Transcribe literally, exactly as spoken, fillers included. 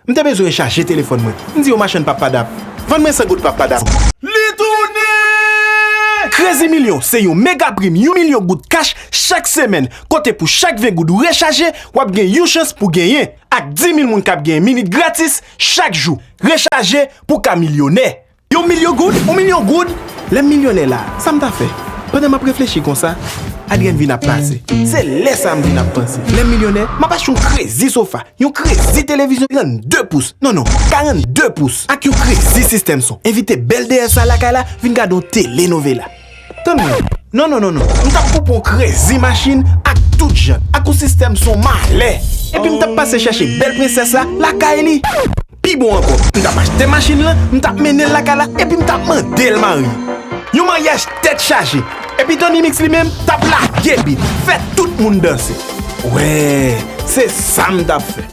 M te bezwen rechaje telefòn mwen. M di yon machann Papadap, vann mwen san goud Papadap. Li tounen! Krezi Milyon se yon mega prim yon milyon goud kach chak semèn, kote pou chak ven goud ou rechaje, w ap gen yon chans pou genyen. Ak di mil moun k ap gen minit gratis chak jou. Rechaje pou w ka milyonè. Yon milyon goud? Yon milyon goud? Lè m milyonè la, sa m ta fè? Pandan m ap reflechi konsa, Adrienne vin ap pase. Se lè sa a m vin ap panse. Lè m milyonè, m ap achte yon krezi sofa, yon krezi televizyon trannde pous, non, non, karannde pous, ak yon krezi sistèm son. Envite bèl deyès sa lakay la, vin gade yon telenovela. Tann mwen. Non, non, non, non. M t ap koupe yon krezi machin ak tout jan, ak yon sistèm son malè. Epi m t ap pase chèche bèl prensès la lakay li. Pi bon ankò, m t ap achte machin lan, m t ap mennen l lakay la, epi m t ap mande l marye. Yon maryaj tèt chaje. Epi Tony Mix li menm t ap lage bit, fè tout moun danse. Wè, se sa m t ap fè.